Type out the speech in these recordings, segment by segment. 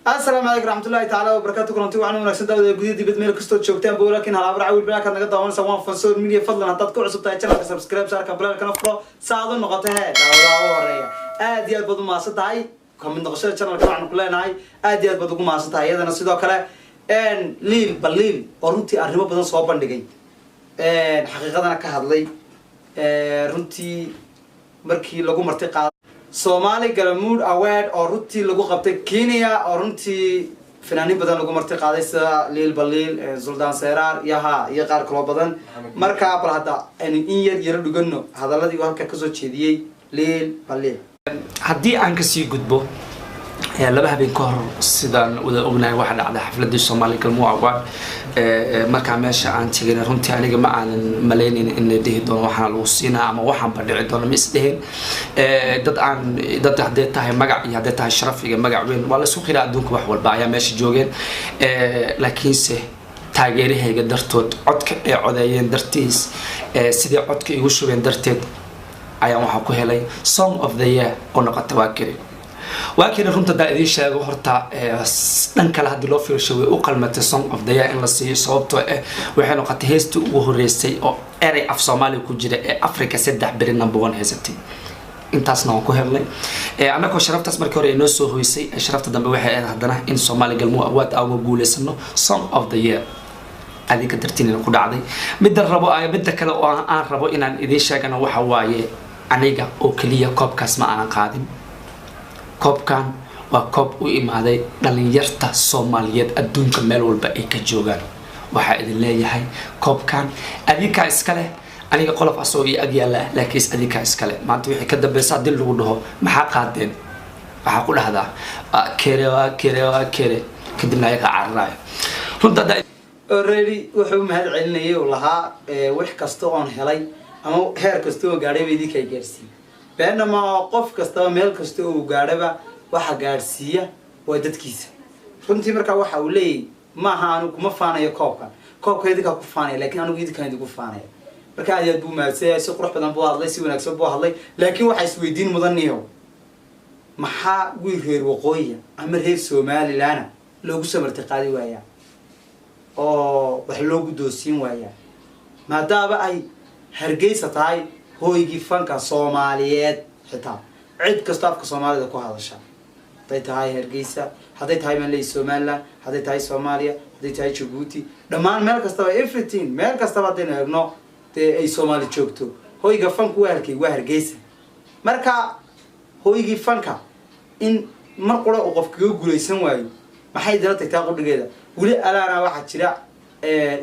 Asalaamu calaykum raxmatullahi tacaala wabarakaatu. Kulanti waxaan wanaagsan daawada gudaha dibad meel kastoo joogtaan bo, laakiin halaabra cawil balaakaad naga daawanaysa waan Fansoor Media. Fadlan haddaad ku cusub tahay channelka, subscribe saarka, balaalkana furo saad u noqoto hee daawadaha u horeeya. Aad iyo aad baad u mahadsan tahay kamid noqoshada channelka. Waxaanu ku leenahay aad iyo aad baad ugu mahadsan tahay. Iyadana sidoo kale Liil Baliil oo runtii arrimo badan soo bandhigay, xaqiiqadana ka hadlay, runtii markii lagu marti qaaday Somali Galmudug Award oo runtii lagu qabtay Kenya, oo runtii fanaaniin badan lagu marti qaaday sida Liil Baliil, Suldaan Seeraar iyo ha iyo qaar kaloo badan. Markaa bal hadda aynu in yar yaro dhugano hadaladii uu halka kasoo jeediyey Liil Baliil. Haddii aan kasii gudbo, 2 habeen ka hor, sidaan wada ognahay, waxaa dhacday xafladii Somali Galmudug Award. Markaa meesha aan tegin, runtii aniga ma aanan malaynayn in la dhihi doono waxaana lagu siinaa ama waxaanba dhici doono, ma isdheheen. Dad aan dad hadday tahay magac iyo hadday tahay sharaf iyo magac weyn waa laisku qiraa adduunka, wax walba ayaa meesha joogeen. Laakiinse taageerahayga dartood, codka ay codeeyeen dartiis, sidii codka igu shubeen darteed, ayaan waxaa ku helay Song of the Year oo noqota Waa Keri. Waa Keri. Runta hadaa idiin sheego, horta dhan kale haddii loo fiirsho, way u qalmatay Song of the Year in la siiyo, sababtoo ah waxay noqotay heestii ugu horeysay oo erey af Soomaaliya ku jira ee Africa 3 beri number one haysatay. Intaasna waan ku helnay annagoo sharaftaas markii hore inoo soo hoysay. Sharafta dambe waxay ahayd haddana in Somali Galmudug Award aan uga guuleysano Song of the Year, adinka dartiinina ku dhacday. Midda rabo, midda kale oo aan rabo inaan idiin sheegana waxa waaye, aniga oo keliya koobkaas ma aanan qaadin. Koobkan waa koob u imaaday dhalinyarta Soomaaliyeed adduunka meel walba ay ka joogaan. Waxaa idin leeyahay, koobkan adinkaa iska leh. Aniga qolof asagoo io ag yaalla, laakiin adinkaa iskale. Maanta wixii ka dambeysa haddii lagu dhaho "Maxaa qaadeen?", waxaa ku dhahdaa "Kere, waa kere, waa kere." Kadibna ayaga cararayo runta haddaa. Already wuxuu mahad celinayay uu lahaa, wax kasta oon helay ama heer kasta oo gaadhayba idinkaa gaadhsiiya. Beenna ma oo qof kastaba meel kasta oo gaadhaba waxa gaadhsiiya waa dadkiisa runtii. Markaa waxa uu leeyahy, maaha anigu kuma faanayo koobkan, koobka idinkaa ku faanaya, lakin anigu idinkaan idinku faanaya. Marka aad iyo aad buu mahadsanyay, si qurux badan buu hadlay, si wanaagsan buu hadlay. Laakiin waxaa isweydiin mudaniyo, maxaa wiil reer waqooyiya ama reer Somalilandna loogu soo marti qaadi waayaa oo wax loo guddoonsiin waayaa, maadaama ay Hargeysa tahay hooygii fanka Soomaaliyeed? Xitaa cid kastoo afka Soomaalida ku hadasha, hadday tahay Hargeysa, hadday tahay maan leeyahy Somaliland, hadday tahay Soomaaliya, hadday tahay Jabuuti, dhammaan meel kastaba, everything, meel kastaba haddaynu eegno dee ay Soomaali joogto, hoyga fanku waa halkay? Waa Hargeysa. Marka hooygii fanka in mar qura uu qof kaga guulaysan waayo, maxay dala tagtaa qudhigeeda? Weli alaana waxaa jira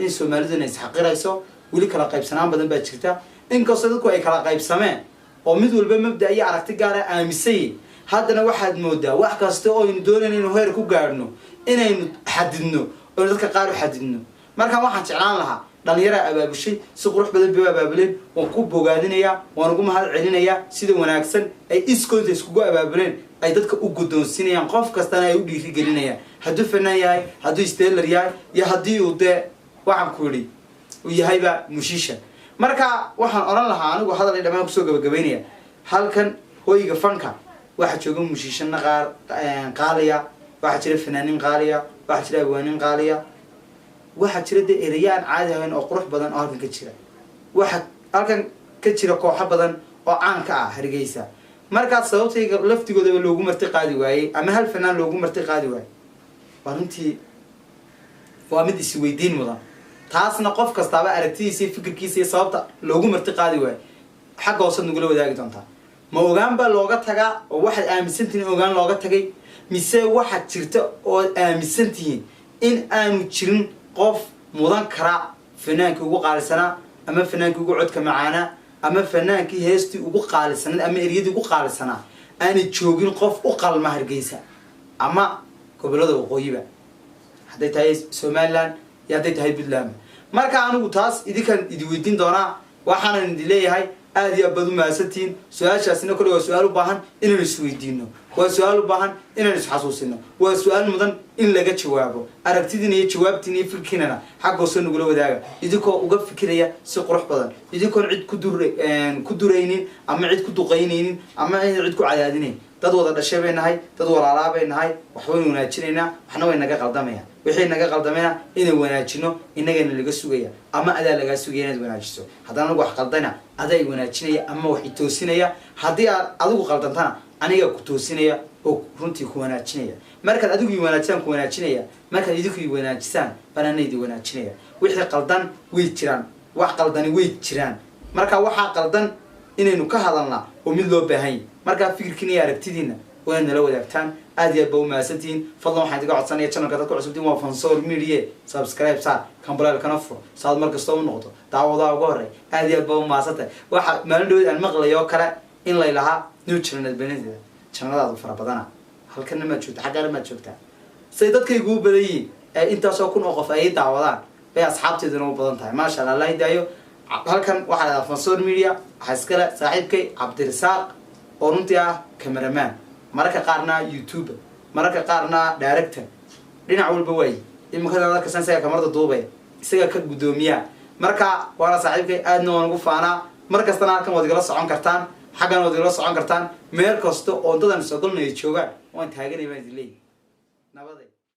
in Soomaaliduna isxaqirayso, weli kala qaybsanaan badan baa jirta. Inkastoo dadku ay kala qaybsameen oo mid walba mabda iyo aragti gaara aaminsanyay, haddana waxaad moodaa wax kasta oo aynu doonayna inuu heer ku gaadhno inaynu xadidno oynu dadka qaar u xadidno. Markaan waxaan jeclaan lahaa, dhalinyaraa abaabushay, si qurux badan bay u abaabuleen, waan ku bogaadinayaa, waan ugu mahad celinayaa sida wanaagsan ay iskooda iskugu abaabuleen, ay dadka u guddoonsinayaan, qof kastana ay u dhiirigelinayaan, hadduu fanaan yahay, hadduu steller yahay iyo haddii uu dee waxaan ku idhi uu yahayba musician. Marka waxaan odhan lahaa anigu, hadal ay dhamaan kusoo gabagabaynaya, halkan hoyga fanka waxaa jooga musicianna qaar qaaliya, waxaa jira fanaanin qaaliya, waxaa jira abwaanin qaaliya, waxaa jira dee ereya aan caadi ahayn oo qurux badan oo halkan ka jira. Waxaa halkan ka jira kooxo badan oo caan ka ah Hargeysa. Markaas sababtayga laftigoodaba loogu marti qaadi waayey ama hal fanaan loogu marti qaadi waayey, waa runtii waa mid isweydiin mudan. Taasna qof kastaaba aragtidiisa iyo fikirkiisa iyo sababta loogu marti qaadi waayo xagga hoosead nagula wadaagi doontaa. Ma ogaan baa looga tagaa oo waxaad aaminsantihiin in ogaan looga tagay, mise waxaad jirta ood aaminsan tihiin in aanu jirin qof mudan kara fanaankii ugu qaalisanaa ama fanaankii ugu codka macaanaa ama fanaankii heestii ugu qaalisanayd ama eryadii ugu qaalisanaa, aanay joogin qof u qalma Hargeysa ama gobolada waqooyiba, hadday tahay Somaliland iyo hadday tahay Puntland? Marka anigu taas idinkaan idi weydiin doonaa. Waxaanan idin leeyahay aad iyo aad baad u mahadsantihiin. Su-aashaasina kole waa su-aal u baahan inaynu isweydiino. Waa su-aal u baahan inaan isxasuusino, waa su-aal mudan in laga jawaabo. Aragtidiina iyo jawaabtiina iyo fikirkiinana xagga hoose nagula wadaaga, idinkoo uga fikiraya si qurux badan, idinkoon cid ku duraynin ama cid ku duqaynaynin ama cid ku cadaadinayn. Dad wada dhashay bay nahay, dad walaalaa bay nahay. Wax waynu wanaajinaynaa, waxna way naga qaldamayaan. Wixii naga qaldamayna inay wanaajino innagana laga sugaya, ama adaa lagaa sugaya inaad wanaajiso. Haddana anigu wax qaldana, adaa i wanaajinaya ama wax i toosinaya. Haddii aad adigu qaldantana, anigaa ku toosinaya oo runtii ku wanaajinaya. Markaad adigu i wanaajisaan, ku wanaajinaya. Markaad idinku i wanaajisaan baan ana idi wanaajinaya. Wixii qaldan way jiraan, wax qaldani way jiraan. Marka waxaa qaldan inaynu ka hadalnaa oo mid loo baahan yahy. Markaa fikirkiina iyo aragtidiina waa nala wadaagtaan. Aad iyo aad ba umahadsantihiin. Fadlan waxaan idiga codsanaya, channelka dadka cusubtiin waa Fansoor Media, subscribe saar, gambaleelkana fur, saad mar kasta u noqoto daawadaa uga horey. Aad iyo aad ba umahadsantahay. Waxa maalin dhaweed aan maqlayo oo kale in lay lahaa new channel benadeeda, channeladaadu fara badana, halkana maad joogta, xaggaana maad joogtaa. Say dadkaygu u badan yihiin ee intaasoo kun oo qof ay daawadaan bay asxaabteeduna u badan tahay. Maasha Allah, Allah daayo. Halkan waxaa la dhahaa Fansoor Media, waxaa iskale saaxiibkay Cabdirasaaq oo runtii ah cameraman, mararka qaarna YouTuber, mararka qaarna director, dhinac walba waayi. Imikada markasan isaga kamarada duubaya, isaga ka guddoomiyaa. Marka waana saaxiibkay, aadna waan ugu faanaa. Mar kastana halkan waad igala socon kartaan, xaggan waad igala socon kartaan. Meel kasta oo dadan sogolnaya joogaan waan taaganay, baan idin leeyahy. Nabaday.